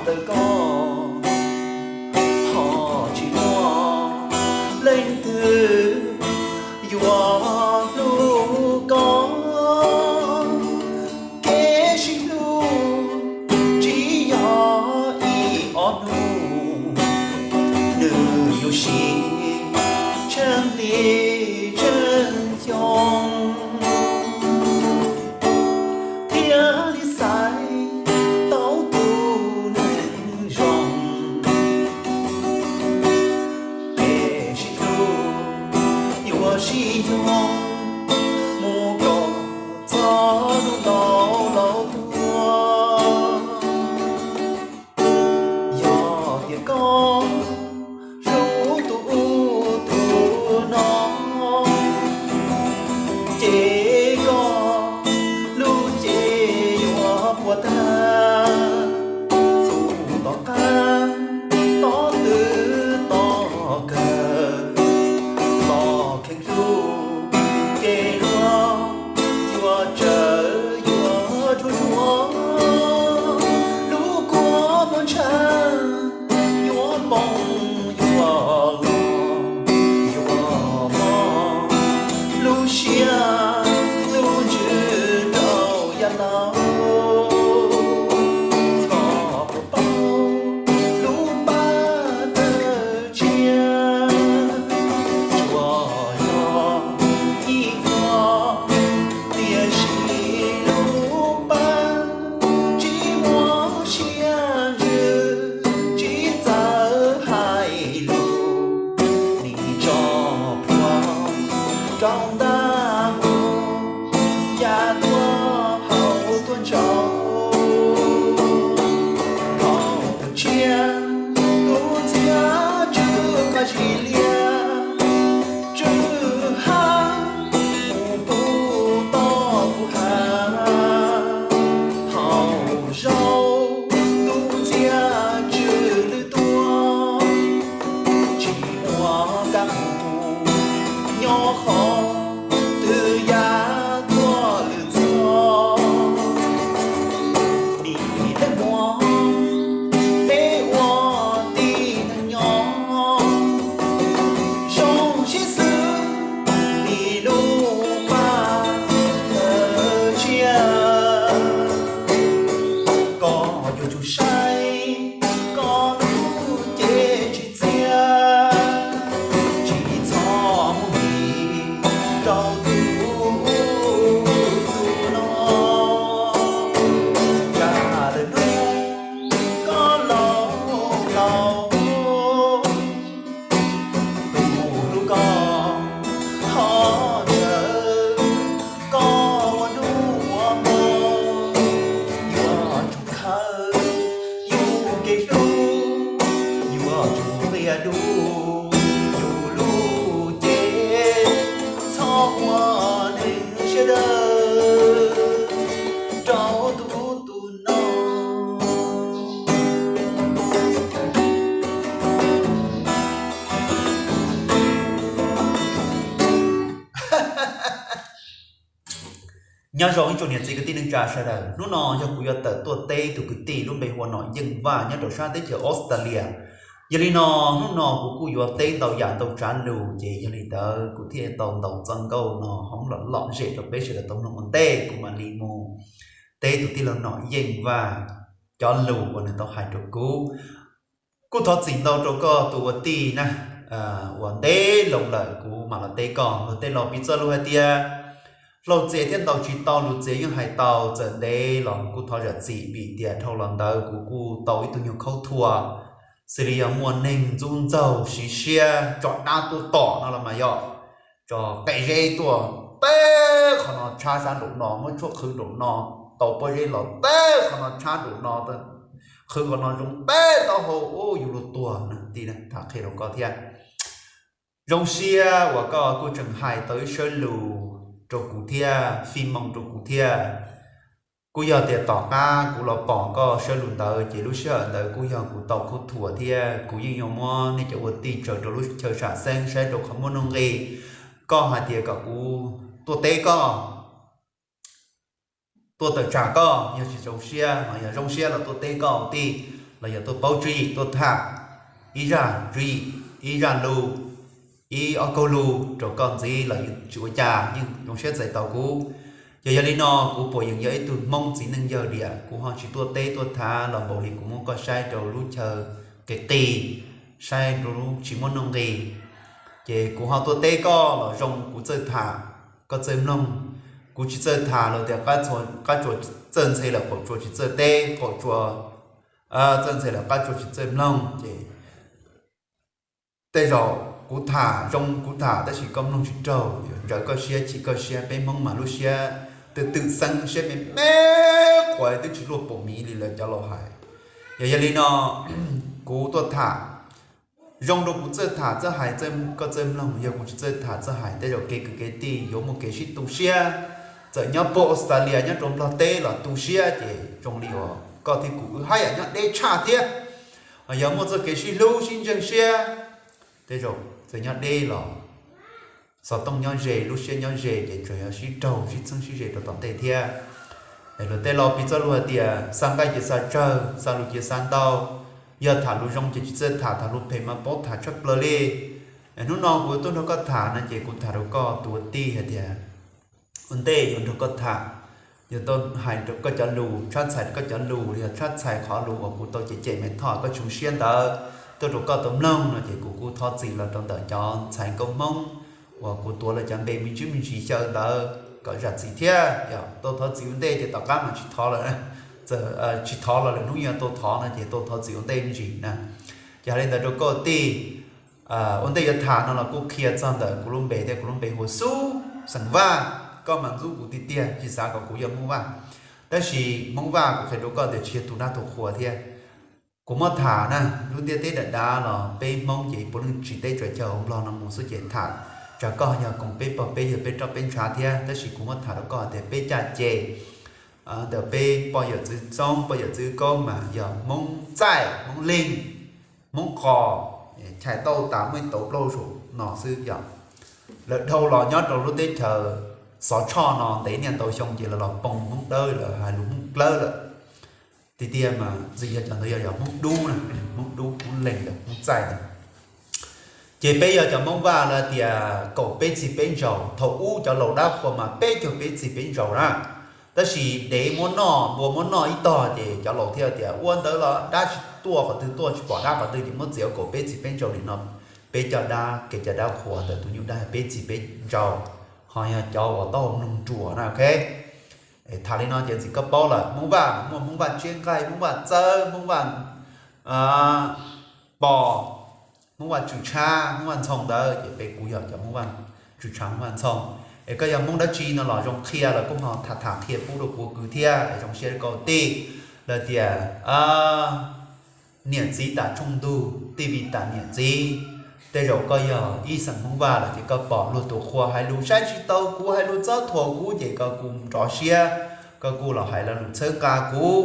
ntawm koj, ho tsis muaj leej twg yuav hlub koj. Kev sib hlub tsis yog ib ob hnub, nws yuav siv tsheej hli tsheej xyoo, thiaj li xaiv tau tus neeg zoo. Kev sib hlub yuav sib yog mus kom txog lub laus laus tuag. Yog tias koj hlub tus ub tus no, ces koj lub cev yuav puas tag. Tus tom qab, tom twv tom kawg, los kheev hlub ces luag yuav tsawv yuav dhuav dhuav. Lub kua muag ntshav yuav poob yuav los, yuav mob lub siab lub ntsws rau yav laus. Koj puas paub lub pab tawg tshiab, tsuas yog ib vuag, tiam sis lub pab tsis muaj siab ntsws, tsis txawj hais lus, nim tso plhuav rau ntaj mus ya tuaj hauv tuaj ntsauv. Thaum tus tshiab tus ntxhiab tsw qab zis liab, tsw hab mus puv toj puv hav. Thaum zaus tus ntxhiab tsw lwj tuaj, tsis muaj kab mus nyob qhov twg ya tuaj lwm txoj. Nim leej muam, peb ua tij neej nyob, zoo siab xwb li lub pab tawg tshiab. Koj yuav tsum saib koj lub cev tsis txias, tsis txhob muab nqis rau tus ub tus no. Tsam lwm hnub koj laus laus, tus hlub koj ho tsawv, koj ua hnub ua hmo yuav tsum khawb yus kev hlub, yuav tsum qia dub yus lub cev, txhob ua neeg siab dawb rau tus ub tus no. Nyob zoo ib tsoom niam txiv kwv tij neej tsa sawv daws, hnub no yog kuv yuav tawm tuaj teb tus kwv tij lub npe hu ua Nom Yeej Vaj nyob rau sab teb chaws Australia. Yog li no, hnub no kuv kuj yuav teb ntau yam ntau tsav lus, ces yog li ntawd kuv thiaj tau ntaus txoj nkauj no hauv lom lom zem rau peb sawv daws tau mloog ua ntej, kuv mam li mus teb tus tij laug Nom Yeej Vaj cov lus uas nws tau hais rau kuv. Kuj thov txim ntau rau koj tus ua tij na, uas ntev loo lawm kuv mam los teb koj. Luag tej laus piv txoj lus hais tias, hlau txias thiab ntaus tsis tau, lus txias yeej hais tau. Txawm ntev los kuj thov zam txim vim tias dhau los ntawd kuv kuj tau ib tug nyuag khaub thuas, xws li yog muaj neeg ntxub ntxaug siv siab tso dab tuaj tom no los mas yog tso qe zeb tuaj, teb qhov no tshab sab nraum no, muab tshuaj qhwv nraum no, tau pob zeb los teb qhov no tshab nraum no, qhwv qhov no zoo teb taub hau, ub, yus luag tuag na tij, tham qhia rau koj thiab. Zoo siab uas koj kuj tseem hais tau ib sawv lus rau kuv thiab, fij moo rau kuv thiab. Kuj yog tias tom qab kuv los pom koj sawv lus ntawd ces lub sij hawm ntawd kuj yog kuv tau khaub thuas thiab kuv yeej yuav muab nej cov ua tij tsaws rau lub chaw sam xeeb saib rau qhov muaj nuj nqis. Koj hais tias kom kuv tuaj teb koj, tuaj tawm tsam koj, yog tsis zoo siab los yog zoo siab los tuaj teb koj tij. los yog tuaj paub tswv yim tuaj tham ib zaj tswv yim, ib zaj lus, ib ob kaug lus rau koj ntxiv los yeej tsis ua cas, yeej zoo siab txais tau kuv. Ces yog li no kuv puas yeej yog ib tug Hmoob txiv neej yawg diam, kuv ho tsis tuaj teb tuaj thav los npaum li kuv muab koj saib rau lub chaw qis qis, saib rau lub tsis muaj nuj nqis. Ces kuv ho tuaj teb koj los zoo kuv txawj tham, koj txawj mloog. Kuv tsis txawj tham los tias qab tsuas txawj ntxhe lawm qaum tsuas tsis txawj teb, qaum tsuas txawj ntxhe lawm qab tsuas tsis txawj mloog. Ces tej zaum kuv tham zoo kuv tham tab sis koj mloog tsis raug, ntsaws koj siab chim koj siab, peb Hmoob mas lub siab twm twm xeeb siab me me quav twb tsis luaj pum miv li lawv cov laus hais. Yog yog li no kuv tuaj tham zoo rau kuv txawj tham txawj hais, koj txawj mloog. Yog kuv tsis txawj tham txawj hais tej zaum kev kwv kev tij yuav muaj kev sib tu siab. Txawm nyob puag Australia nyob rau Nplog teb los tu siab ces zoo li uas koj thiab kuv wb haj yam nyob deb tshaj thiab. Yog muaj txoj kev sib hlub sib ntseeg siab, tej zaum txawm nyob deb los xov tooj nyob ze lub siab nyob ze ces tsuas yog sib raug sib txheeb sib ze rau tom ntej thiab. Luag tej laus piv txoj lus hais tias xa nqaij ces xa tsawg, xa lus ces xa ntau. Yog tham lus zoo ces tsis txawj tham, tham lus phem mas paub tham tshaj plaws li. Hnub no kuv tuaj nrog koj tham no ces kuv tham rau koj tus ua tij hais tias ua ntej yuav nrog koj tham, yuav tau hais rau koj cov lus, tshab txhais koj cov lus, yog tshab txhais qhov lus uas kuv tau cem cem Maiv Thoj koj tsis zoo siab ntawd tuaj rau koj tau mloog no ces kuv kuj thov txim los rau ntawm cov ntxhais nkauj Hmoob uas kuv tuav lawv cov npe me ntsis me ntsis xyaw ntawd kom zam txim thiab. Yog tau thov txim ua ntej ces tom qab mas tsis thov lawm, txawm tsis thov los lwm hnub yuav tau thov no ces tau thov txim ua ntej me ntsis na. Ces hais li ntawd rau koj tij, ua ntej yuav tham no los kuj qhia txog ntawm kuv lub npe thiab, kuv lub npe hu ua Xub xeem Vaj. Koj mas ntxub kuv tiag tiag tsis xav kom kuv yog Hmoob Vaj, tab sis Hmoob Vaj kuv qhia rau koj tias tsis yog tus dab tus qhua thiab. Kuv muab tham na, lub ntiaj teb dav dav los peb Hmoob ces puav leej tsis teb tsuas chaw hauv Nplog no mus xwb ces tham, tsam koj yog koom peb pog peb yawg peb roj peb ntshav thiab, tab sis kuv muab tham rau koj hais tias peb caj ces ntawm peb poj yawm txwv Txoob poj yawm txwv Koob mas yog Hmoob Txaij Hmoob Leeg Hmoob Qos, chais tau tas muaj ib tauv plaub saum no xwb yom. Lawv dhau los nyob rau lub teb chaws Xov Tshoj no ntev niaj ntau xyoo ces lawv los poob Hmoob Dawb lawm, hais lus Hmoob Dlawb lawm. Tiag tiag mas ntxim yog cov ntawd yog, yog Hmoob Dub na, Hmoob Dub Hmoob Leeg yog Hmoob Txaij na. Ces peb yog cov Hmoob Vaj lawv tias kaum peb txig peb ntsaus, thaum ub cov laus dab qhuas mas peb caug peb txig peb ntsaus na. Tab sis dev muab noj npua muab noj ib tog ces cov laus thiaj tias ua ntawd los dab tsis tuaj qhov twg, tuaj tsis pom dab qhov twg ces muab txiav kaum peb txig peb ntsaus li no. Peb cov dab, kev cov dab qhuas ntawm tus nyuj dab peb txig peb ntsaus, ho yog cov uas taub hau mloog ruam na, ok. Tham li no ces ntxim koj paub lawm, Hmoob Vaj mas muaj Hmoob Vaj Tsiab Nqaij, Hmoob Vaj Txawb, Hmoob Vaj Pos, Hmoob Vaj Tswm Tshab, Hmoob Vaj Ntxhoo ntawd ces peb kuj yog cov Hmoob Vaj Tswm Tshab Hmoob Vaj Ntxhoo. Es koj yog Hmoob dab tsi no los zoo qhia los kuj ho tham tham qhia pub rau kuv kwv thiab, zoo siab rau koj tij. Lawv tias niam txiv tas tshooj ntug, tij vi tas niam txiv. Tej zaum koj yog ib xeem Hmoob Vaj los ces koj pom luag tus qhua hais lus saib tsis tau kuv, hais lus txob thuam kuv ces koj kuj nrov siab, koj kuj los hais lo lus txhawb nqa kuv,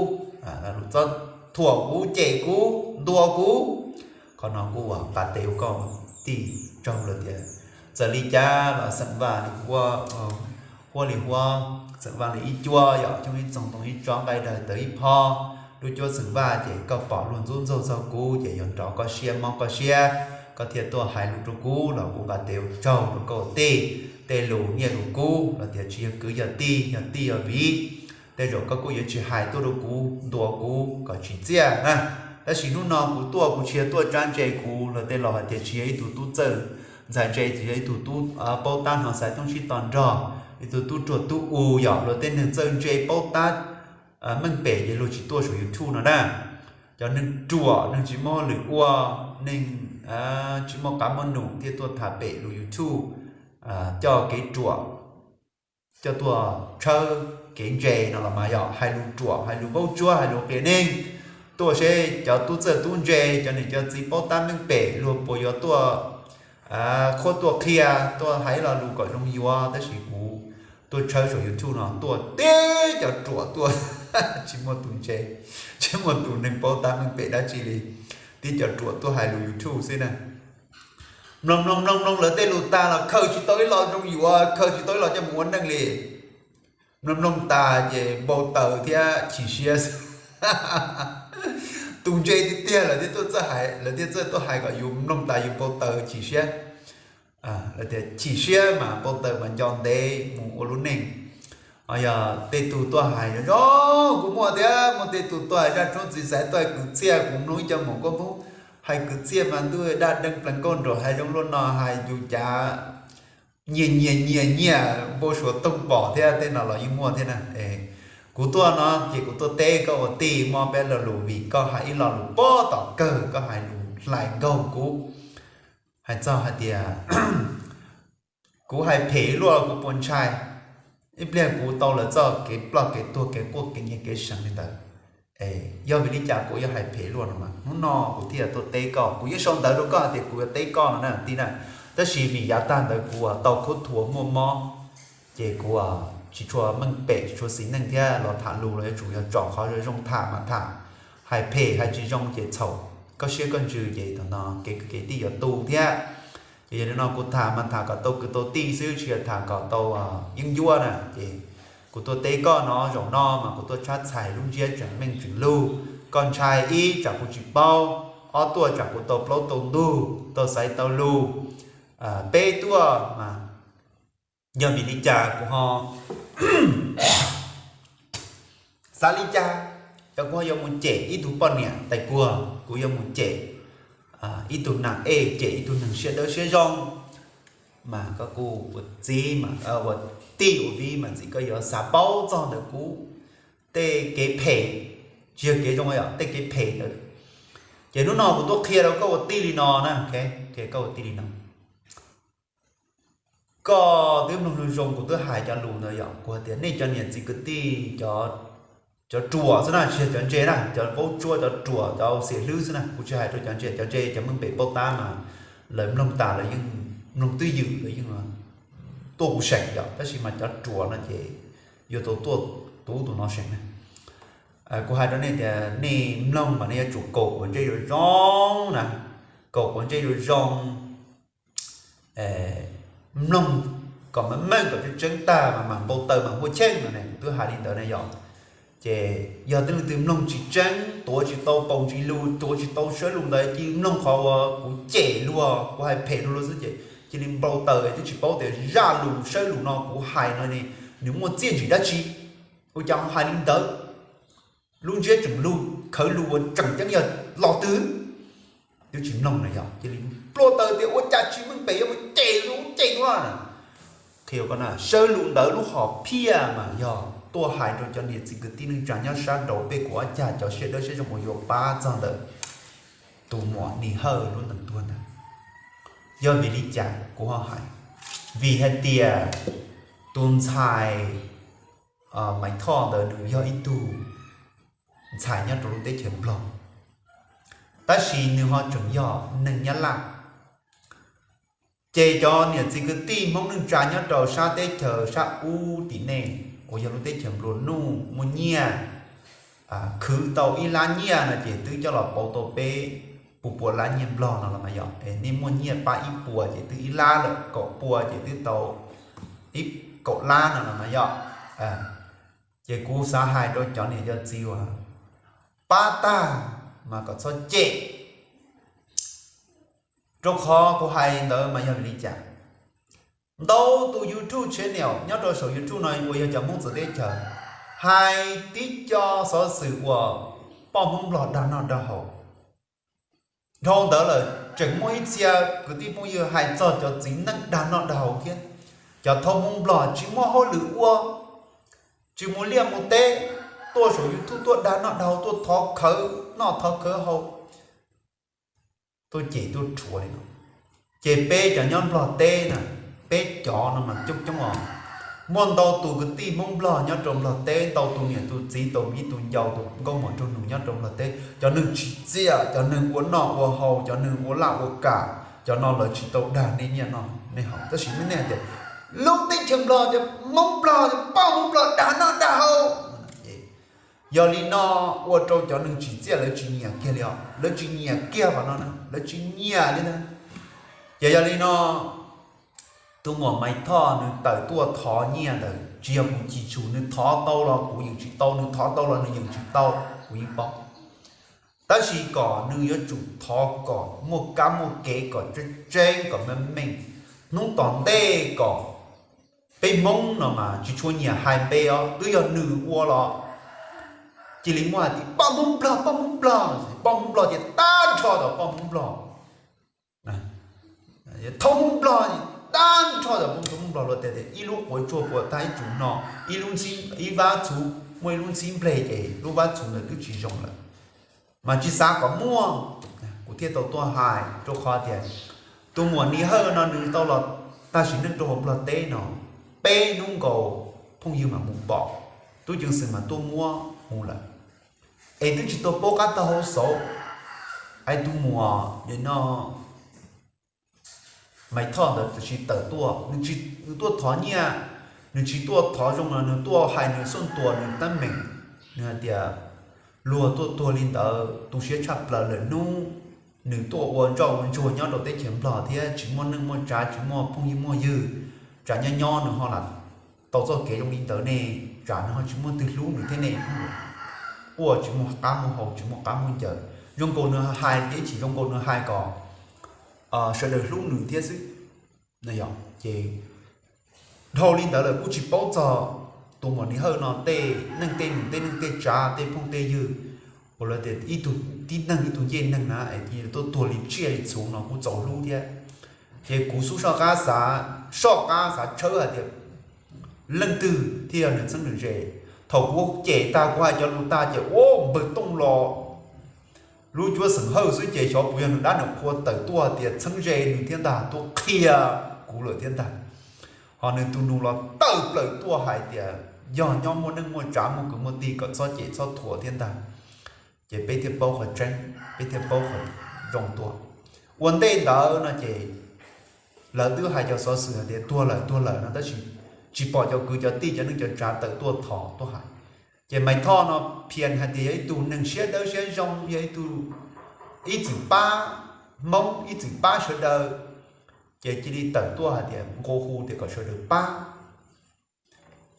lo lus txob thuam kuv, cem kuv, ntuas kuv. Qhov no kuj ua nqa tes ua koj tij tsaug lawm tias txawm li cas los xeem Vaj li huab, huab li huab, xeem Vaj li ib cuab, yog coob ib txoog ntoo ib tsob nqaij dawb tawv ib phob. Lub cuab xeem Vaj ces koj pom luag ntxub ntxaug txog kuv ces yuav nrov koj siab mob koj siab, koj thiaj tuaj hais lus rau kuv los kuv nqa tes ua tsaug rau koj tij. Tej lus nyiaj lus kub los tias tsis yog kwv yog tij, yog tij yog viv. Tej zaum koj kuj yuav tsis hais tuaj rau kuv ntuas kuv kom tsim txiaj na, tab sis hnub no kuv tuaj kuv tsis yog tuaj tsab ntse kuv los tej laus hais tias tsis yog ib tug tub txawj ntxhais ntse, tsis yog ib tug tub paub tab hno xaiv toob tsib to nrog, ib tug tub ruam tub u yom, luag tej neeg txawj ntse paub tab meej pem ces luag tsis tuaj saum YouTube no na. Cov neeg ruam, neeg tsis muaj hauj lwm ua, neeg tsis muaj qab muaj num thiaj tuaj tham pem lus YouTube, coj kev ruam, coj tuaj tshawb kev ntse no los mas yog hais lus ruam, hais lus vaub tsuab, hais lus qias neeg. Tuaj seb cov tub txawj tub ntse, cov niam cov txiv paub tab meej pem luag puas yuav tuaj qhuab tuaj qhia, tuaj hais lo lus kom zoo yuav, tab sis kuv tuaj tshawb saum YouTube no tuaj tib cov ruam tuaj, tsis muaj tus ntse, tsis muaj tus neeg paub tab meej pem dab tsi li, tib cov ruam tuaj hais lus YouTube xwb na. Mloog mloog mloog mloog lawv tej lus tag los khaws tsis tau ib lo zoo yuav, khaws tsis tau ib lo coj mus ua neej li. Mloog mloog tas ces npau taws thiab chim siab xwb. Tus ntse tiag lawv thiaj tuaj txawj hais, lawv thiaj txawj tuaj hais kom yus mloog tas yus npau taws chim siab. Lawv tias chim siab mas npau taws mas nco ntev mus ua lub neej. Yog tej tug tuaj hais zoo zoo, kuv muaj thiab, muaj tej tug tuaj hais zaj tshoob txiv xaiv tuaj hais kwv txhiaj, kuv mloog ib co maum koob hmoob hais kwv txhiaj mas ntuj daj deeg plees nkauj nraum hav zoov luaj no hais yus cav nyias nyias nyias nyias npau suav toog pom thiab tej no los yeej muaj thiab na. Kuv tuaj no ces kuv tuaj teb koj ua tij muab peb lo lus vim koj hais ib lo lus puag tom kawg, koj hais lus hlais nkaug kuv. Hais txog hais tias kuv hais phem luaj kuv puas ntshai, ib pliag kuv tau lawv txoj kev ploj kev tuag kev quaj kev nyiag kev seev li ntawd. Yog vim li cas kuv yuav hais phem luaj no mas hnub no kuv thiaj tuaj teb koj, kuv yeej sau ntawv rau koj hais tias kuv yuav teb koj no na tij na. Tab sis vim yav tag ntawd kuv tau khuab thuas muaj mob, ces kuv tsis tshua meej pem tsis tshua xis neej thiab los tham lus los yuav tsum yog tsom qhov zoo zoo tham mas tham. Hais phem hais tsis zoo ces txhaum koj siab koj ntsws ces thaum no kev kwv kev tij yuav tu thiab. Ces yog li no kuv tham mas tham kom tau kwv tau tij xwb tsis yog tham kom tau yeeb ncuab na. Ces kuv tuaj teb koj no zaum no mas kuv tuaj tshab txhais lub ntsiab tseem meej tseem lug. Koj ntshai ib tsam kuv tsis paub, ob tuaj tsam kuv tau plaub tau ntug tau xaiv tau lug, peb tuaj mas yog vim li cas kuv ho xav li cas, cov kuv ho yuav mus cem ib tug poj niam tais kuag, kuv yuav mus cem ib tug nas ej, cem ib tug neeg siab dawb siab zoo, mas koj kuj ua txiv, ua tij ua viv mas ntxim koj yuav xav paub txog ntawm kuv tej kev phem, tsis yog kev zoo os, tej kev phem ntawd. Ces hnub no kuv tuaj qhia rau koj ua tij li no na, koj ua tij li no. Koj twb mloog zoo zoo kuv twb hais cov lus ntawd yom, kuv hais tias nej cov niam txiv kwv tij, cov ruam xwb na, tsis yog cov ntse na, cov vaub tsuab, cov ruam, cov xiam hlwb xwb na, kuv tsis hais rau cov ntse. Cov ntse cov meej pem paub tab mas lawv mloog tas lawv yeej mloog twj ywm, lawv yeej tuaj kuv seem yom, tab sis mas cov ruam no ces yuav tau tuaj tub tus no seem na. Kuv hais rau nej tias nej mloog mas nej yuav tsum kaum quav ntsej zoo zoo na, kaum quav ntsej zoo zoo, mloog kom meej meej kom tseeb tseeb tag mas mam npau taws mam npuaj cheej no ne, kuv twb hais li ntawd ne yom. Ces yog tej leej twg mloog tsis tseeb, tuav tsis tau paus ntsis lus, tuav tsis tau sawb lus ntawd, cia li mloog qhov uas kuv cem luag, kuv hais phem luag xwb ces cia li npau taws, twb tsis paub tias zaj lus sawb lus no kuv hais no ne nws muaj txiaj ntsim dab tsi. Ua cas ho hais li ntawd? Lub ntsiab tseem lug, khawv lus uas tseem ceeb yog los twg? Twb tsis mloog no yog cia li npau taws tias ua cas tsis meej pem yuav mus cem luag, cem luag. Qhia koj na, sawb lus ntawd lub hom phiaj mas yog tuaj hais rau cov niam txiv kwv tij neej tsa nyob sab nraud peb kuv ob cag cov siab dawb siab zoo uas yuav pab txog ntawm tus muam Nis Hawj lub ntees tuag ntawd. Yog vim li cas kuv ho hais? Vim hais tias tus ntxhais Maiv Thoj ntawd nws yog ib tug ntxhais nyob rau lub teb chaws Nplog, tab sis nws ho tseem yog neeg Nyab Laj. Ces cov niam txiv kwv tij Hmoob neej tsa nyob rau sab teb chaws sab ub tim nej uas yog lub teb chaws nplua nuj muaj nyiaj, khwv tau ib lab nyiaj no ces twb coj los pauv tau peb pua pua lab nyiaj Nplog no los mas yog. Nej muaj nyiaj pab ib puas ces twb ib lab lawm, kaum pua ces twb tau ib kaum lab no los mas yog. Ces kuv xav hais rau cov niam cov txiv uas pab tag mas kom txhob cem. Rau qhov kuv hais ntawd mas yog vim li cas? Ntau tus YouTube channel nyob rau saum YouTube no uas yog cov Hmoob txawv teb chaws hais tib co xov xwm uas poj Hmoob Nplog dag noj dag haus. Dhau ntawd lawm tseem muaj ib txhia kwv tij phooj ywg hais txog cov txiv neej dag noj dag haus thiab. Cov thaub Hmoob Nplog tsis muaj hauj lwm ua, tsis mus liaj mus teb, tuaj saum YouTube tuaj dag noj dag haus, tuaj thov khawv noj thov khawv haus, tuaj cem tuaj rhuav li no. Ces peb cov nyob Nplog teb na, peb cov no mas coob coob os. Muaj ntau tus kwv tij Hmoob Nplog nyob rau Nplog teb, ntau tus niam tus txiv tus viv tus ncaus tus nkauj muam nraug nus nyob rau Nplog teb, cov neeg tsim txiaj, cov neeg ua noj ua haus, cov neeg ua laj ua kam, cov no lawv tsis tau dag nej nyiaj no nej haus. Tab sis nej tias lub teb chaws Nplog, cov Hmoob Nplog, cov poj Hmoob Nplog dag noj dag haus. Yog li no ua rau cov neeg tsim txiaj lawv tsis nyiam kiag li os, lawv tsis nyiam kiag qhov no na, lawv tsis nyiam li na. Ces yog li no tus muam Maiv Thoj nws tawm tuaj thov nyiaj ntawd tsis yog kuv chim tsum, nws thov tau los kuv yeem tsis tau, nws thov tau los nws yeem tsis tau, kuv yeej paub. Tab sis kom nws yuav tsum thov kom muaj kab muaj kev kom tseeb tseeb kom meej meej. Hnub tom ntej kom peb Hmoob no mas tsis tshua nyiam hais npe os, twb yog nws ua los cia li muaj hais tias poj Hmoob Nplog, poj Hmoob Nplog, poj Hmoob Nplog ces tag nrho tom poj Hmoob Nplog, thoob Hmoob Nplog, tag nrho tom poj Hmoob Nplog luag tias ib lub quav tsuag puas tag ib tsum no, ib lub ntxhib, ib vab txhuv, muaj ib lub ntxhib nplej ces lub vab txhuv ntawd twb tsis zoo lawm. Mas tsis xav kom muaj, kuv thiaj tau tuaj hais rau qhov tias tus muam Ni Hawj no nws tau los tag sim neej rau hauv Nplog teb no peb hnub nkaus, phooj ywg mas mus pom, tub ceev xwm mas tuaj muab mus lawm, es twb tsis tau paub qab tag hauv xauv. Ais tus muam no Maiv Thoj ntawd tab sis tawm tuaj, nws tuaj thov nyiaj, nws tsis tuaj thov zoo los nws tuaj hais nws xuaj tuas nws teeb meem. Nws hais tias luag tuaj tuag li ntawd tu siab tshaj plaws lawm hnub nws tuaj ua ntsoj ua ntsuag nyob rau teb chaws Nplog thiab tsis muaj neej muaj tsav, tsis muaj phooj ywg muaj ywg, tsam nyob nyob nws ho lam tau txoj kev zoo li ntawd ne, tsam nws ho tsis muaj twg hlub nws thiab ne. Ua tsis muaj qab muaj hau, tsis muaj qab muaj ncaws, zoo nkaus nws hais ces ib chim zoo nkaus nws hais kom sawv daws hlub nws thiab xwb. Ces dhau li ntawd lawm kuj tsis paub txog tus muam Ni Hawj no tej neej tej num, tej neej tej tsav, tej phooj tej ywg, uas lawv tias ib tug tib neeg ib tug ncej neeg na es tuaj tuag li tsiaj li txhuv no kuj txaus hlub thiab. Ces kuv xub soj qab xav, soj qab xav tshawb hais tias leej twg thiaj yog nws txheeb nws ze. Thaum kuv cem tag kuv hais cov lus tag ces ua npawg Tooj los lub cuab xeem Hawj xwb ces xyov puas yog nws dab nws qhua tawm tuaj tias txheeb ze nws thiab ntag, tuaj qhia kuv lawm thiab ntag. Ho nws tus nus los tawm plaws tuaj hais tias yog nyob muaj neej muaj tsav muaj kwv muaj tij kom txhob cem txhob thuam thiab ntag. Ces peb thiaj paub qhov tseeb, peb thiaj paub qhov zoo tuaj. Ua ntej ntawd no ces lawv twb hais cov xov xwm hais tias tuag lawm tuag lawm no tab sis tsis pom cov kwv cov tij cov neej cov tsav tawm tuaj thov tuaj hais. Ces Maiv Thoj no phias hais tias yog ib tug neeg siab dawb siab zoo, yog ib tug ib txwm pab Hmoob ib txwm pab sawv daws, ces cia li tawm tuaj hais tias nqua hu tias kom sawv daws pab.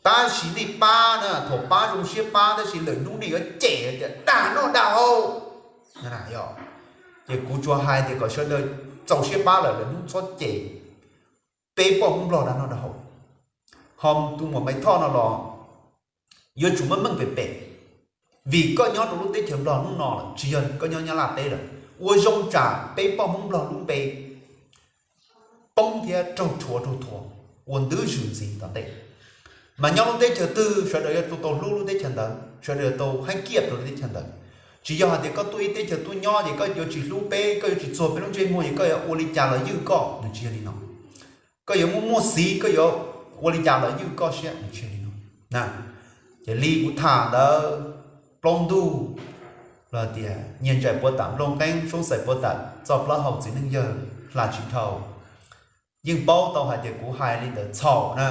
Tab sis nej pab na thaum pab zoo siab pab tab sis lwm hnub nej yuav cem tias dag noj dag haus na yog. Ces kuv tsuas hais tias kom sawv daws txaus siab pab lawm lwm hnub txhob cem peb poj Hmoob Nplog dag noj dag haus. Ho tus muam Maiv Thoj no los yuav tsum muaj meej pem pem, vim koj nyob rau lub teb chaws Nplog hnub no lawm tsis yog koj nyob Nyab Laj teb lawm. Ua zoo tsam peb poj Hmoob Nplog lub npe poob thiab raug rhuav raug thuam ua ntwv zwm ntxiv tom ntej. Mas nyob lub teb chaws twg sawv daws yuav tau hlub lub teb chaws ntawd, sawv daws tau heeb kiaj rau lub teb chaws ntawd. Tsis yog hais tias koj tuaj ib teb chaws tuaj nyob ces koj yuav tsis hlub peb, koj yuav tsis txuag peb lub ntsej muag es koj yuav ua li cas los ywj koj, nws tsis yog li no. Koj yuav muaj muaj xiv koj yuav ua li cas los ywj koj siab, nws tsis yog li no. Ces li kuv tham ntawd, plaub ntug los tias nyias ntsais puav tam nplooj qeeb, soob xais puav tam txoj plaub hau, txiv neej yawg hla tsis dhau. Yeej paub tau hais tias kuv hais li ntawd txhaum na.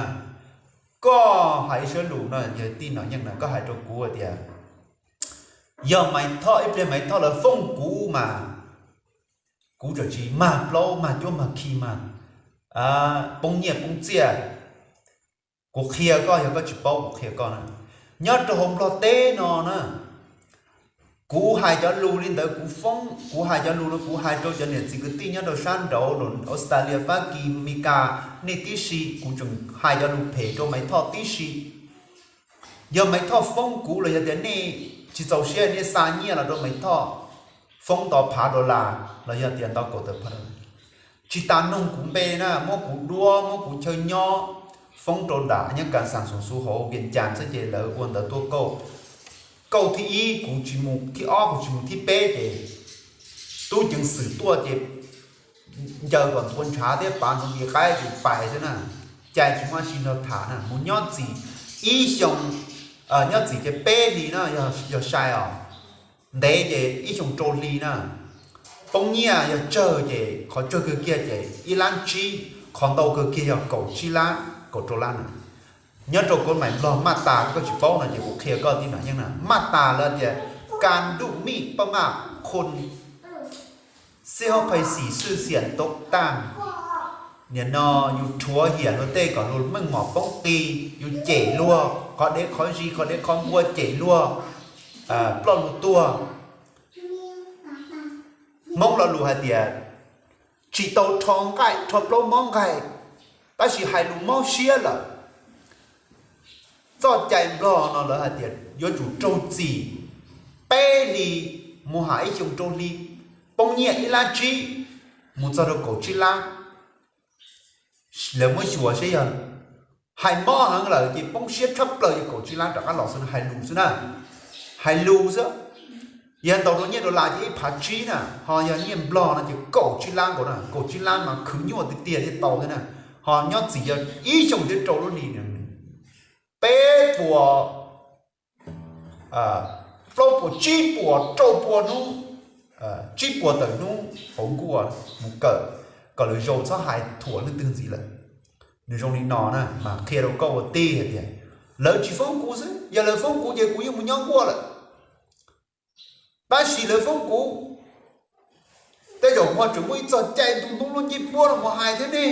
Koj hais ib suab lus no yog tij Nom Yeej na, koj hais rau kuv tias yog Maiv Thoj, ib pliag Maiv Thoj lawv foob kuv mas kuv txawm tsis mag plaub mag cuab mag khi mas poob nyiaj poob txiaj. Kuv qhia koj, yog koj tsis paub kuv qhia koj na. Nyob rau hauv Nplog teb no na, kuv hais cov lus li ntawd kuv foob, kuv hais cov lus no kuv hais rau cov niam txiv kwv tij nyob rau sab nraud, Australia, Fab Kis, Meskas, nej tib si, kuv tseem hais cov lus phem rau Maiv Thoj tib si. Yog Maiv Thoj foob kuv los yog tias nej tsis txaus siab nej xa nyiaj los rau Maiv Thoj foob ntau phav dollar los yog tias ntau kaum tawm phav dollar, tsis tas noog kuv npe na, muab kuv duab muab kuv chaw nyob foob rau nram nyob kas xas xus xu hauv Vias Cas xwb ces lawv ua ntawv tuaj kauj. Kauj thib ib kuv tsis mus, thib ob kuv tsis mus, thib peb ces tub ceev xwm tuaj ces ncaws kom ntua ntshav thiab pav ntxoov ti qaib ces pais xwb na, cais tsis muaj dab tsi nrog tham na. Mus nyob txim ib xyoo, nyob txim ces peb hlis na, yog sai os, ntev ces ib xyoo rau hli na. Poob nyiaj yog tsawg ces qhov tsawg kawg kiag ces ib lab tsib, qhov ntau kawg kiag yog kaum tsib lab kaum rau lab na. Nyob rau kaum maim Nplog maj tas koj tsis paub no ces kuv qhia koj tib Nom Yeej na, maj tas lawv tias kas ntuj mij paj maj khun xib hab phais xim xwj xiam tau tag. Nim no yus rhuav hiam luag tej kom luag meej mom poob qis, yus cem luag qhov dev qhov zis, qhov dev qhov npua, cem luag ploj luag tuag. Hmoob lo lus hais tias tsis tau rho nqaij rho plaub mob nqaij, tab sis hais lus mob siab lawm. Txoj cai Nplog no lawv hais tias yuav tsum raug txim peb hli, mus hais ib xyoo rau hli, poob nyiaj ib lab tsib mus txog rau kaum tsib lab. Lawv muab xyuas saib yog hais mob heev lawm ces poob siab tshaj plaws ces kaum tsib lab rov qab los xwb, hais lus xwb na, hais lus xwb. Yog ntaus rau nyiaj dollar ces ib phav tsib na, ho yog nyiaj Nplog no ces kaum tsib lab nkaus na, kaum tsib lab mas khwv nyuaj tiag tiag thiaj tau thiab na. Ho nyob txim yog ib xyoos thiaj rau lub hli peb puas plaub puas tsib puas rau pua hnub, tsib puas tawm hnub hauv nkuaj mus kawm, kom lawv zaus txhob hais thuam leej twg ntxiv lawm. Nws zoo li no na mas qhia rau koj ua tij hais tias lawv tsis foob kuv xwb, yog lawv foob kuv ces kuv yeej mus nyob nkuaj lawm. Tab sis lawv foob kuv, tej zaum kuv ho tseem muaj ib txoj cai ntug ntub lub ncej puab no mus hais thiab ne.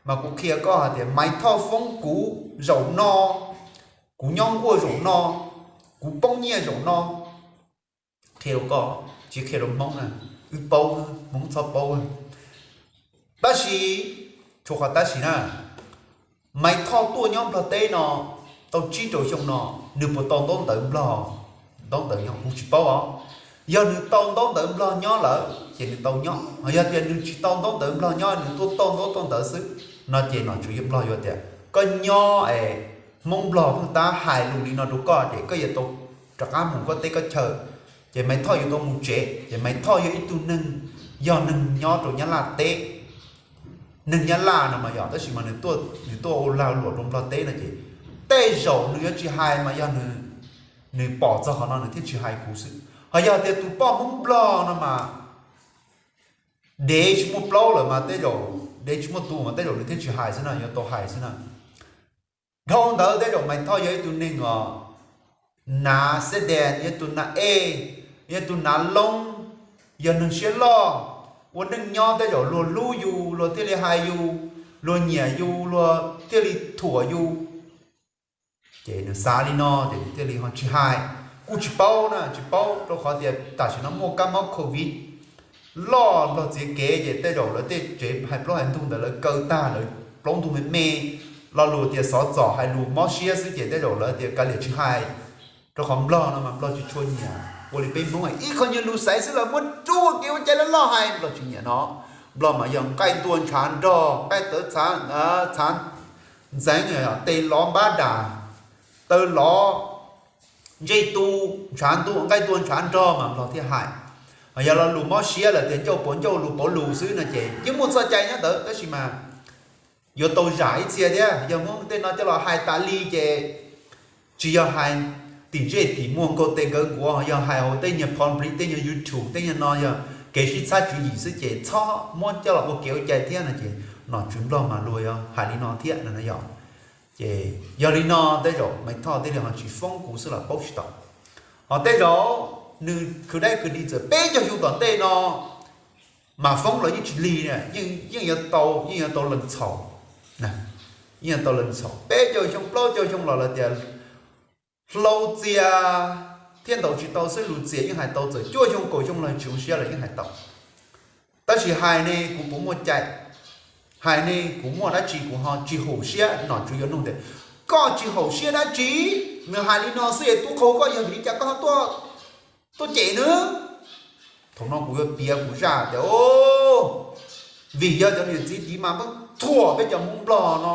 Mas kuv qhia koj hais tias Maiv Thoj foob kuv zaum no, kuv nyob nkuaj zaum no, kuv poob nyiaj zaum no. Qhia rau koj, tsis qhia rau Hmoob na, wb paub, Hmoob txhob paub. Tab sis, txhua qhov tab sis na, Maiv Thoj tuaj nyob Nplog teb no tau tsib rau xyoo no, nws puas tau ntaub ntawv Nplog, ntaub ntawv nyob kuv tsis paub os. Yog nws tau ntaub ntawv Nplog nyob lawm ces nws tau nyob, yog tias nws tsis tau ntaub ntawv Nplog nyob, nws tuaj tau ntaub tau ntawv xwb no ces nom tswv Nplog yuav tias koj nyob es Hmoob Nplog pheej tab hais lus li no rau koj ces koj yuav tau rov qab mus koj teb koj chaw. Ces Maiv Thoj yuav tau mus tsev, ces Maiv Thoj yog ib tug neeg, yog neeg nyob rau Nyab Laj teb, neeg Nyab Laj no mas yog, tab sis mas nws tuaj ua lag luam rau Nplog teb no ces tej zaum nws yuav tsis hais mas yog nws pom txog qhov no nws thiaj tsis hais kuv xwb. Ho yog tias tus poj Hmoob Nplog no mas dev tsis muaj plaub lawm mas tej zaum, dev tsis muaj tus mas tej zaum nws thiaj tsis hais xwb na, yuav tau hais xwb na. Dhau ntawd tej zaum Maiv Thoj yog ib tug neeg os hnav xeb des, yog tus hnav ej, yog tus hnav loob, yog neeg siab loj, ua neej nyob tej zaum luag hlub yus luag thiaj li hais yus, luag nyiam yus luag thiaj li thuam yus. Ces nws xav li no ces nws thiaj li ho tsis hais. Kuj tsis paub na, tsis paub rau qhov tias tam sim no muaj kab mob covid loj Nplog txiav kev ces tej zaum lawv tej tsev hais plaub hais ntug ntawd lawv kaw tag lawv plaub ntug me me. Lo lus tias xov txom hais lus mob siab xwb ces tej zaum lawv tias kav liam tsis hais. Rau qhov Nplog no mas Nplog tsis tshua nyiam ua li peb Hmoob, ib qho nyuag lus xaiv xwb los muab rub ua kev ua cai loj loj hais, Nplog tsis nyiam no. Nplog mas yog nqaij ntuag ntshav nrog, nqaij tawv txhav, txhav ntxeev, tes lov npab das, taw lov ntsej tu, ntshav ntuag, nqaij ntuag ntshav nrog mas Nplog thiaj hais. Yog lo lus mob siab lawm tias ncauj puav ncauj lus puav lus xwb no ces yeej muaj txoj cai nyob ntawd tab sis mas yuav tau zam ib txhia thiab. Yog muab tej no coj los hais tas li ces tsis yog hais tim ntsej tim muag nkaug tes nkaug nkuav, yog hais hauv tej nyuag public, tej nyuag YouTube, tej nyuag no yog kev sib txhab tswv yim xwb ces txhob muab coj los ua kev ua cai thiab no ces nom tswv Nplog mas luag yuav hais li no thiab no yog. Ces yog li no tej zaum Maiv Thoj thiaj li ho tsis foob kuv xwb los paub tsis tau. Ho tej zaum nws khwv dab khwv di txawm peb caug xyoo tom ntej no mas foob los yeej tsis lig, yeej yuav tau, yeej yuav tau lees txhaum, yeej yuav tau lees txhaum. Peb caug xyoo plaub caug xyoo los lawv tias hlau txias thiab ntaus tsis tau xwb, lus txias yeej hais tau, txawm cuaj xyoo kaum xyoo los tsis zoo siab los yeej hais tau. Tab sis hais ne kuv puas muaj cai, hais ne kuv muaj dab tsi kuv ho tsis haum siab, nom tswv yuav nug tias koj tsis haum siab dab tsi? Nws hais li no xwb es tub qaug koj yog vim li cas koj ho tuaj cem nws? Thaum no kuv yuav piav kuv zaj tias, vim yog cov niam txiv tiv mas pheej thuam peb cov Hmoob Nplog no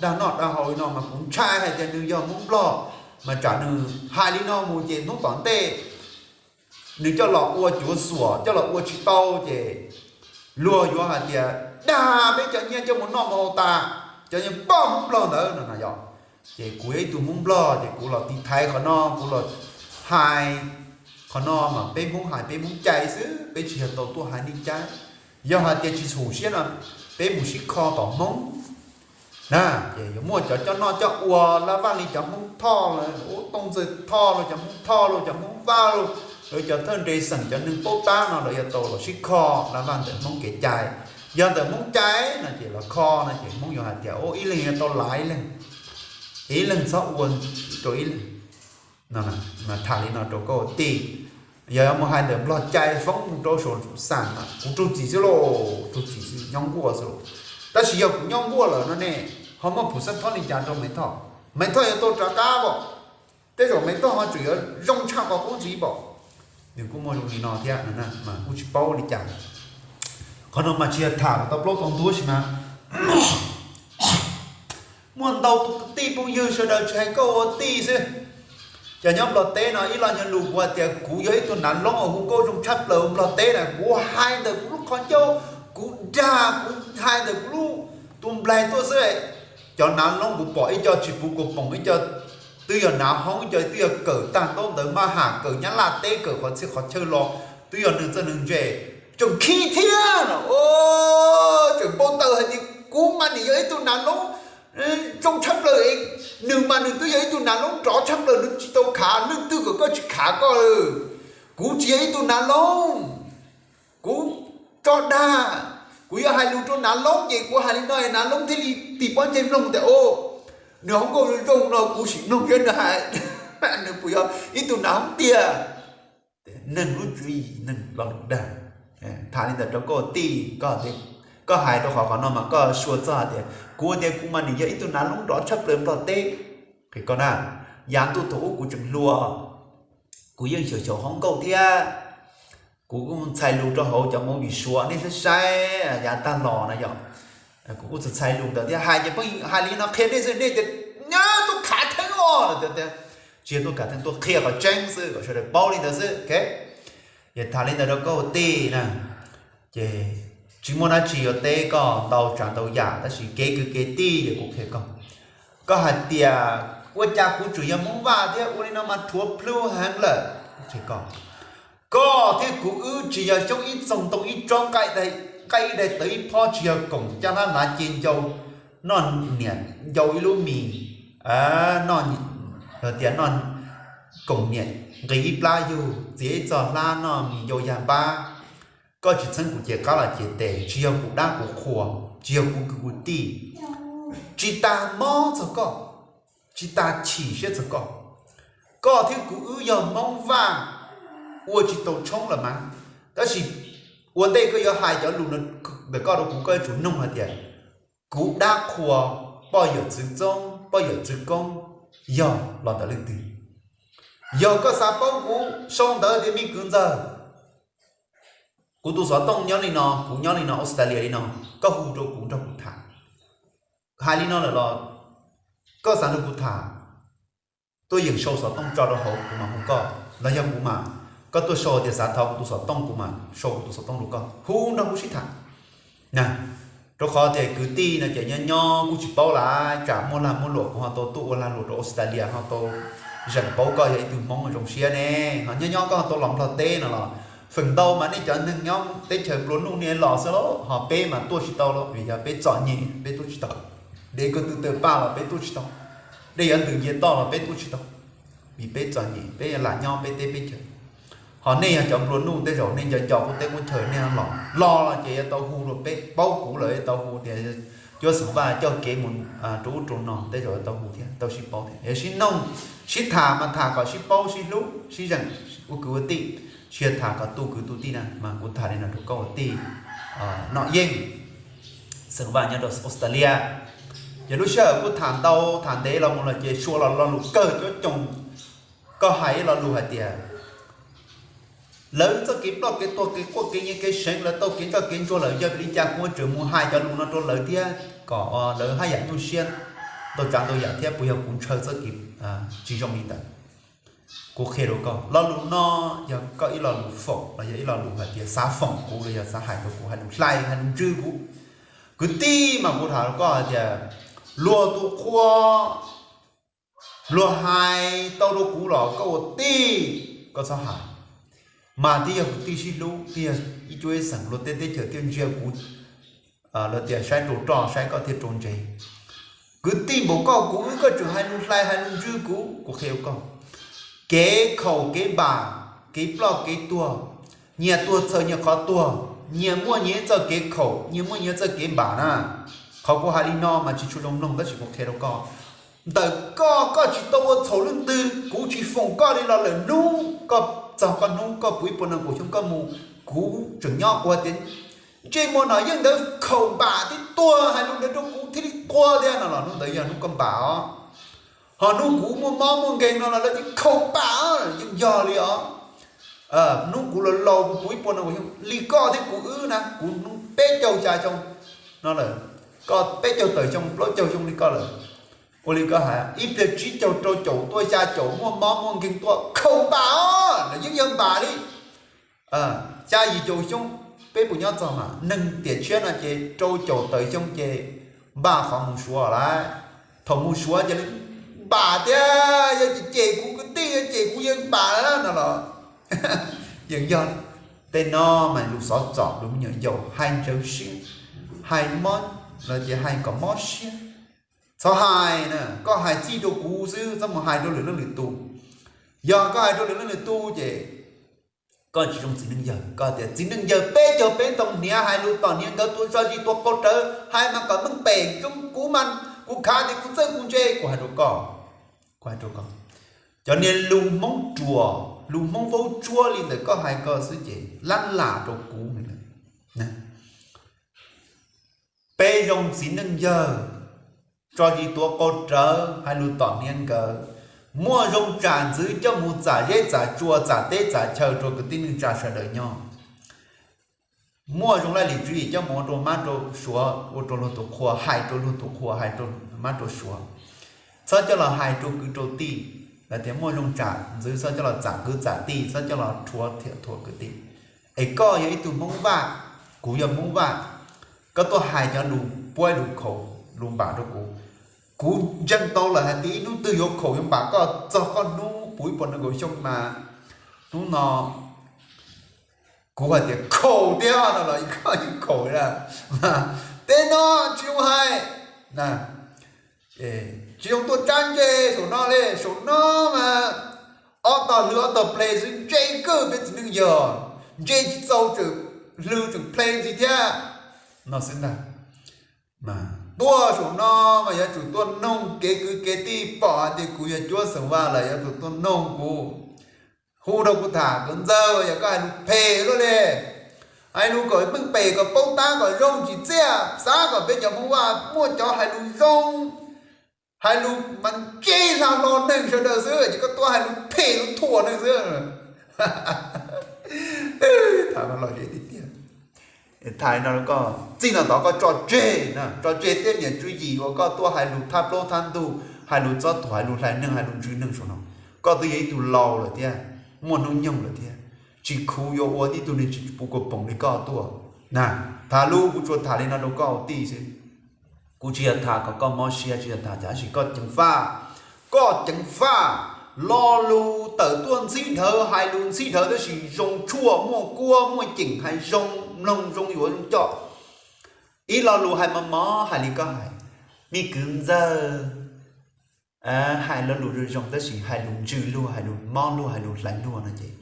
dag noj dag haus li no mas kuv ntshai hais tias nws yog Hmoob Nplog mas tsam nws hais li no mus ces hnub tom ntej nws coj los ua cuav xuam, coj los ua tsis tau ces luag yuav hais tias dag peb cov nyiaj coj mus noj mus haus tas, cov nyiaj poj Hmoob Nplog ntawd no na yog. Ces kuv yog ib tug Hmoob Nplog ces kuv los tiv thaiv qhov no, kuv los hais qhov no mas peb Hmoob hais peb Hmoob cai xwb, peb tsis yog tau tuaj hais neeg cai. Yog hais tias tsis haum siab no peb mus sib kho tom Hmoob na, ces yuav muaj cov coj noj coj ua laj vaj li cov Hmoob Thoj, Tooj Ntxawg Thoj los, cov Hmoob Thoj los, cov Hmoob Vaj los, cov thawj nres xeem, cov neeg paub tab no lawv yuav tau los sib kho laj vaj ntawm Hmoob kev cai. Yog ntawm Hmoob cai no ces los kho no ces Hmoob yuav hais tias ib leeg yuav tau lav ib leeg, ib leeg txhob ua rau ib leeg. Mas tham li no rau koj tij, Yog mus hais ntawm Nplog cai foob rau saum xam mas kuv raug txim xwb lauj, raug txim xwb, nyob nkuaj xwb lauj. Tab sis yog kuv nyob nkuaj lawm no ne, ho muaj phum xab thob li cas rau Maiv Thoj? Maiv Thoj yuav tau rov qab pom, tej zaum Maiv Thoj ho tseem yuav zoo tshaj qhov qub ntxiv pom. Nws kuj muaj zoo li no thiab mas kuj tsis paub li cas. Qhov no mas tsis yog tham tau plaub tau ntug tab sis mas muaj ntau tus tij phooj ywg sawv daws tsis hais koj ua tij xwb. Cov nyob Nplog teb no ib lo nyuag lus kuv hais tias kuv yog ib tug nav loob uas hu nkauj zoo tshaj plaws Nplog teb na, kuv hais ntawm kuv lub qhov ncauj, kuv dag, kuv hais ntawm kuv lub tus nplaig tuaj xwb. Cov nav loob kuv pom ib co tsis puv kuv poom, ib co twb yog nav hoob, ib co twb yog kawm tag ntaub ntawv maj ham, kawm Nyab Laj teb, kawm qhov txhia qhov chaw los, twb yog neeg txawj neeg ntse, tseem khib thiab no. Tseem npau taws hais tias kuv mas nim yog ib tug nav loob zoo tshaj plaws, nws mas nws twb yog ib tug nav loob nrov tshaj plaws, nws tsis tau khav, leej twg kom koj tsis khav koj. Kuv tsis yog ib tug nav loob, kuv tso dag. Kuv yog hais lus rau nav loob ces kuv hais li no, nav loob thiaj li tig pob ntseg mloog tias, o, nws hoob nkauj zoo zoo no, kuv sim mloog seb nws hais, nws puas yog ib tug nav hoob tiag. Neeg lub tswv yim, neeg lo lus dag. Tham li ntawd rau koj tij, koj hais rau qhov qhov no mas koj suav txog hais tias kuv tias kuv mas nim yog ib tug nav loob nrov tshaj plaws Nplog teb. Qhia koj na, yav ntuj thaum ub kuv tseem hluas, kuv yeej xyaum xyaum hoob nkauj thiab. Kuv kuj txhais lus rau hauv cov movie Suav nej saib saib yav tag los no yog, kuv kuj txhais lus ntawd thiab, hais ces pheej hais li no qhia nej xwb, nej tias nyob tuaj khav theeb os, tsis yog tuaj khav theeb, tuaj qhia qhov tseeb xwb kom sawv daws paub li ntawd xwb. Ces tham li ntawd rau koj ua tij na, ces tsis muaj dab tsi yuav teb koj ntau tsav ntau yam, tab sis kev kwv kev tij ces kuv qhia koj. Koj hais tias ua cas kuv tseem yog Hmoob Vaj thiab, ua li no mas rhuav plhu heev lawm. Kuv qhia koj, koj thiab kuv wb tsis yog xyoob ib txoog ntoo ib tsob, nqaij ib daim tawv ib phob, tsis yog koom caj hlab lav ce ncau noj niam ncau ib lub mis, tias noj, koom niam nqis ib plab yug, txiav ib txoj hlab noj mis ncau yag npab. Koj tsis txheeb kuv cev qab los cev tes, tsis yog kuv dab kuv qhua, tsis yog kuv kwv kuv tij, tsis tas mob txog koj, tsis tas chim siab txog koj. Koj thiab kuv wb yog Hmoob Vaj, ua tsis tau tshoob los mas. Tab sis ua ntej koj yuav hais cov lus ntawm koj rau kuv, koj yuav tsum nug hais tias kuv dab qhua, poj yawm txwv txoob, poj yawm txwv koob yog los ntawm leej twg? Yog koj xav paub kuv sau ntawv tias me kwv ntxawg, kuv tus xov tooj nyob li no, kuv nyob li no, Australia li no, koj hu rau kuv nrog kuv tham. Hais li no lawm los koj xav nrog kuv tham, tuaj yeem sau xov tooj tso rau hauv kuv mam hu koj, los yog kuv mas, koj tuaj sau tias xav thov kuv tus xov tooj, kuv mam sau kuv tus xov tooj rau koj, hu nrog kuv sib tham na. Rau qhov tias kwv tij no ces nyob nyob kuj tsis paub lawm, tsam muaj lag muaj luam kuv ho tau tuaj ua lag luam rau Australia, ho tau zeem paub koj yog ib tug Hmoob zoo siab ne. Ho nyob nyob koj ho tau los Nplog teb no los, feem ntau mas nej cov neeg nyob teb chaws nplua nuj nej los xwb lauj, ho peb mas tuaj tsis tau lauj, vim yog peb txom nyem peb tuaj tsis tau. Dej ko tw taw paj los peb tuaj tsis tau, dej yuav ntws ncia toj los peb tuaj tsis tau, vim peb txom nyem peb lam nyob peb teb peb chaws. Ho nej yog cov nplua nuj, tej zaum nej nco nco qub teb qub chaw nej los, los los ces yuav tau hu rau peb, paub kuv lawm yuav tau hu tias cuab xeem Vaj coj kev mus rau ub rau no, tej zaum yuav tau hu thiab tau sib paub thiab. Yog sib noog sib tham mas tham kom sib paub sib hlub sib zeem ua kwv ua tij, tsis yog tham kom tu kwv tu tij na. Mas kuv tham li no rau koj ua tij Nom Yeej, xeem Vaj nyob rau Australia. Ces lub sij hawm kuj tham ntau tham ntev los mus los ces suav los lo lus kawg cuab coos, koj hais ib lo lus hais tias lawv txoj kev ploj kev tuag kev quaj kev nyiav kev seev, lawv tau kev ntsoj kev ntsuag lawm, yog vim li cas kuv tseem mus hais cov lus no rau lawv thiab kom lawv haj yam nyuaj siab ntau tsav ntau yam thiab, puas yog kuv ntshaw txoj kev tsis zoo li ntawd? Kuv qhia rau koj, lo lus no yog koj ib lo lus foom los yog ib lo lus hais tias xav foom kuv los yog xav hais rau kuv, hais lus hlais hais lus ntswj kuv. Kwv tij, mas kuv tham rau koj hais tias luag tus qhua, luag hais tau rau kuv los koj ua tij, koj txhob hais. Mas thiaj yog kwv tij sib hlub, thiaj yog ib cuab ib xeem, luag tej teb chaws thiaj ntsia kuv, lawv tias saib rau roj saib koj thiaj rau ntsev. Kwv tij npaum koj kuv wb koj tseem hais lus hlais hais lus ntswj kuv, kuv qhia rau koj, kev khaum kev npam, kev ploj kev tuag, nyias tuag txhaws nyias qhov tuag, nyias muaj nyias ib txoj kev khaum, nyias muaj nyias ib txoj kev npam na. Qhov kuv hais li no mas tsis tshua zoo mloog tab sis kuv qhia rau koj, ntawm koj, koj tsis tau ua txhaum leej twg, kuv tsis foom koj li los lawm hnub koj txog koj hnub koj puv ib puas nees nkaum xyoo koj mus, kuv tseem nyob, kuv tias ntsej muag no yeej ntawd khaus npam thiab tuag, hais lus ntawd rau kuv thiaj li tuag thiab no los hnub ntawd yog hnub koj npam os. Ho hnub kuv muaj mob muaj nkeeg no los lawv thiaj khaus npam, yeej yog li os. Hnub kuv laus laus kuv puv ib puas nees nkaum xyoo li koj thiab kuv wb na, kuv hnub peb caug xya xyoo no lawm, koj peb caug tawm xyoo plaub caug xyoo li koj lawm. Ua li koj hais ib pliag tsib caug rau caum tuaj xya caum muaj mob muaj nkeeg tuaj khaus npam os, lawv yeej yog npam li. Xya yim caum xyoo peb puas nyob txog mas neeg tiam tshiab no ces rau caum tawm xyoo ces npam qhov mus Suav lawm. Thaum mus Suav ces npam tiag, yog ces cem kuv kwv tij, yog cem kuv yeej npam lawm no los yeej yog. Tej no mas lus xov txom lus me nyuam yaus hais ntsawv siab, hais mob, los ces hais kom mob siab. Txhob hais na, koj hais txij rau kuv xwb, txhob mus hais rau lwm leej lwm tus. Yog koj hais rau lwm leej lwm tus ces koj tsis zoo txiv neej yawg. Koj tias txiv neej yawg peb caug peb ntoo hniav hais lus tom hniav nkawd tua tso zis tua qau rawv, hais mas kom meej pem zoo, kuv mas kuv khav tias kuv txawj kuv ntse, kuv hais rau koj, kuv hais rau koj, cov niag lus Hmoob ruam lus Hmoob vaub tsuab li ntawm koj hais ko xwb ces lab lam rau kuv. Peb zoo txiv neej yawg, tso zis tuav qau rawv hais lus tom hniav nkawd, muaj zoo tsam ntxwv coj mus txam zeb txam tsua txam teb txam chaw rau kwv tij neej tsa sawv daws nyob. Muaj zoo laj lim tswv yim coj mus ua rau mab rau suav, ua rau luag tus qhua, hais rau luag tus qhua, hais rau mab rau suav. Txhob coj los hais rau kwv rau tij, lawv tias muaj zoo tsam ntxwv txhob coj los txam kwv txam tij, txhob coj los rhuav thiam thuam kwv tij. Es koj yog ib tug Hmoob Vaj, kuv yog Hmoob Vaj, koj tuaj hais cov lus puab lus khaum lus npam rau kuv. Kuv ntseeg tau lawm hais tias ib hnub twg yuav khaum yuav npam koj txog koj hnub puv ib puas nees nkaum xyoo mas hnub no kuv hais tias khaum tiag no los koj yeej khaum na. Mas tej no tsis zoo hais, tsis zoo tuaj tsab ntse saum no li. Saum no mas ob tog hlwb ob tog ple xwb, ntse kawg peb txiv neej yawg, ntse tsis txaus tseem hlwb tseem ple ntxiv thiab no xwb ntag. Tuaj saum no mas yuav tsum tuaj noog kev kwv kev tij, pom hais tias kuv yog cuab xeem Vaj lawm yuav tsum tuaj noog kuv, hu rau kuv tham kom ntxaws. Yog koj hais lus phem luaj li, hais lus kom meej pem kom paub tab kom zoo tsis txiaj, xav kom peb cov Hmoob Vaj muaj cov hais lus zoo, hais lus mas ntsib hla hlo neeg sawv daws xwb, ces koj tuaj hais lus phem lus thuam neeg xwb. Tham no los zem tiag tiag. Tham no koj txij no tod koj tso tseg na, tso tseg tej niam tswv yim uas koj tuaj hais lus thab plaub thab ntug, hais lus txob thuam, hais lus hlais neeg, hais lus ntsws neeg saum no. Koj twb yog ib tug laus lawm thiab, muaj hnub nyoog lawm thiab, tsis khuv yuav ua ib tug neeg tsis puv kuas poom li koj tuaj na. Tham lus kuv tsuas tham li no rau koj ua tij xwb. Kuv tsis yog tham kom koj mob siab, tsis yog tham, tab sis koj ceev faj, koj ceev faj. Lo lus tawm tuaj ntxhib dhawv, hais lus ntxhib dhawv tab sis zoo tshuaj, muaj kuab muaj ceem, hais zoo mloog zoo yuav zoo coj. Ib lo lus hais mos mos hais li koj hais, me kwv ntxawg, hais lo lus zoo zoo tab sis hais lus ntsws luag, hais lus mob luag, hais lus hlais luag no ces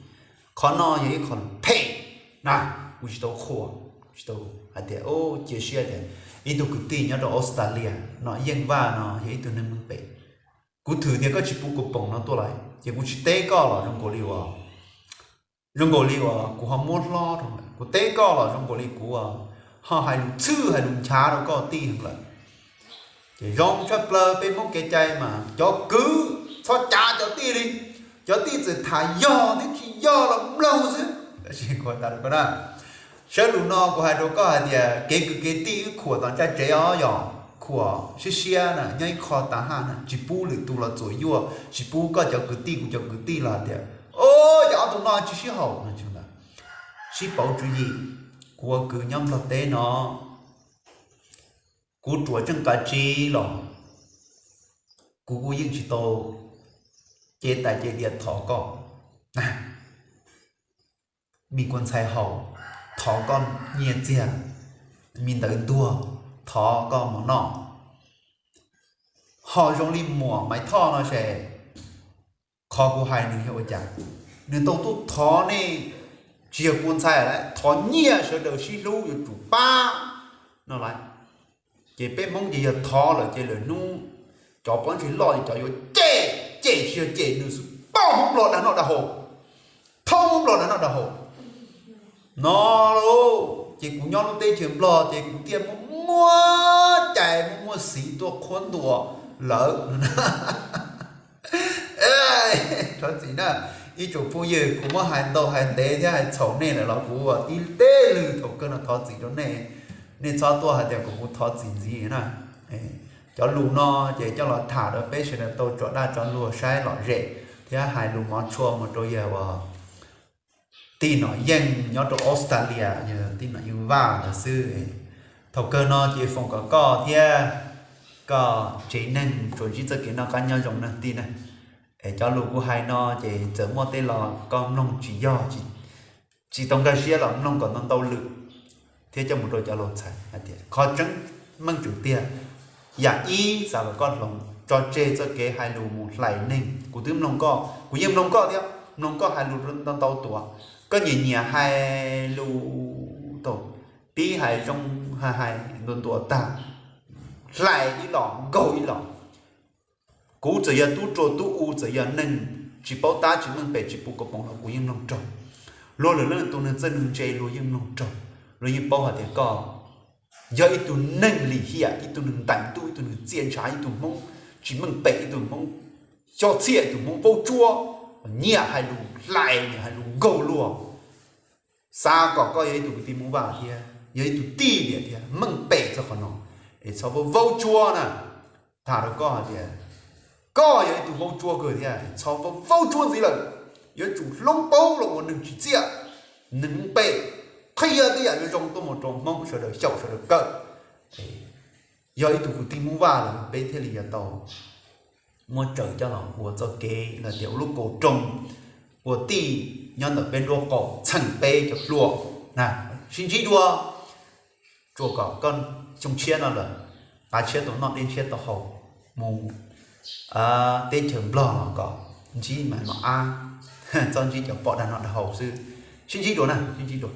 qhov no yog ib qho lus phem na. Kuv tsis tau qhuas, tsis tau hais tias cia siab tias ib tug kwv tij nyob rau Australia no, Yeej Vaj no yog ib tug neeg meej pem. Kuv thwm tias koj tsis puv kuv poom no tuaj lawm ces kuv tsis teb koj los zoo nkaus li uas, zoo nkaus li uas kuv ho muab hlob rau. Kuv teb koj los zoo nkaus li kuv ho hais lus txhwj hais lus nchav rau koj tij heev lawm. Ces zoo tshaj plaws peb Hmoob kev cai mas cov kwv txhob cav cov tij li. Cov tij txawm tham yog thiab tsis yog los mloog xwb. Tab sis kuv hais tas rau koj na, sawv lus no kuv hais rau koj hais tias kev kwv kev tij wb khuam tom ntsaj tsev os, yog khuam siab siab na, nyob ib qho tas haj na, tsis pub lwm tus los txuam yuaj, tsis pub koj cov kwv tij kuv cov kwv tij los hais tias o, yog ob tug no tsis sib haum no, sib pauv tswv yim. Kuv ua kwv nyob Nplog teb no, kuv ruam tseej kav tsib los kuv kuj yeej tsis tau cev tais cev diav thov koj. Me kua ntxhais haus, thov koj nyiaj txiag, me ntawv ntuag, thov koj mov noj. Ho zoo li muam Maiv Thoj no ces qhov kuv hais nws yog ua cas, nws tau tuaj thov nej, tsis yog kua ntxhais lawm, thov nyiaj sawv daws sib hlub yuav tsum pab no lawm. Ces peb Hmoob ces yog thov lawm ces lawm hnub cov pob ntseg loj ces cov yuav cem, cem tsis yog cem nws xwb, pab Hmoob Nplog dag noj dag haus. thoob Nplog no noj rau hauv no lauj. Ces kuv nyob lub teb chaws Nplog ces kuv thiaj muaj muaj cai muaj muaj xiv tuaj qhuab ntuas lawv. Thov txim na, ib tsoom phooj ywg, kuv muab hais ntau hais ntev thiab hais txhaum nej lawm los kuv ua tib teg lwg, thaum kawg no thov txim rau nej. Nej txhob tuaj hais tias kom kuv thov txim ntxiv na. Cov lus no ces coj los tham rau peb sawv daws tau tso dag tso luag saib lom zem thiab hais lus mov tshua mus rau yawg uas Tij Nom Yeej nyob rau Australia, yog Tij Nom Yeej Vaj ntawd xwb. Thaum kawg no ces foom kom koj thiab koj tsev neeg tsuas ntsib txoj kev noj qab nyob zoo na tij na. Es cov lus kuv hais no ces txawm muaj tej los koj mloog tsis yog, tsis tau nkag siab los mloog kom ntau ntau lwm thiab coj mus rau cov laus txhais hais tias qhov tseeb meej tseeb tiag. Yam ib, xav kom koj hloov, tso tseg txoj kev hais lus mus hlais neeg. Kuv twb mloog koj, kuv yeej mloog koj thiab, mloog koj hais lus ntau ntau tuaj, koj nyiam nyiam hais lus thaum pib hais zoo, hais hais ntuas ntuas tag, hlais ib los nkaug ib los. Kuv txawm yog tub rua tub u, txawm yog neeg tsis paub tab tsis meej pem tsis puv kaus poom los kuv yeej mloog raug. Luag lwm leej tus neeg txawj neeg ntse luag yeej mloog raug, luag yeej paub hais tias koj yog ib tug neeg lim hiam, ib tug neeg ntais ntuj, ib tug neeg txiaj ntshav, ib tug Hmoob tsis meej pem, ib tug Hmoob xyob txhiaj, ib tug Hmoob vaub tsuab, nyiam hais lus hlais, nyiam hais lus nkaug luag. Xav kom koj yog ib tug kwv tij Hmoob Vaj thiab yog ib tug tij liam thiab meej pem txog qhov no, es txhob vaub vaub tsuab na. Tham rau koj hais tias koj yog ib tug vaub tsuab kawg thiab, txhob vaub vaub tsuab ntxiv lawm. Yuav tsum hloov pauv los ua neeg tsim txiaj, neeg meej pem, qhia tej yam yuav zoo tuaj mus rau Hmoob sawv daws xyaum sawv daws kawm. Yog ib tug kwv tij Hmoob Vaj lawm peb thiaj li yuav tau muab tsaws coj los ua txoj kev los tias ua lub kaus rooj ua tij nyob ntawm peb nruab qaum txheem peb cov hluas na. Sib ntsib dua, tsuas kom koj xyoo tshiab no lawm, qav tshiab tau noj dej ntshiab tau haus, mus teb chaws Nplog los kom ntsib mas no ab, txhob ntsib cov pom dag noj dag haus xwb. Sib ntsib dua na, sib ntsib dua.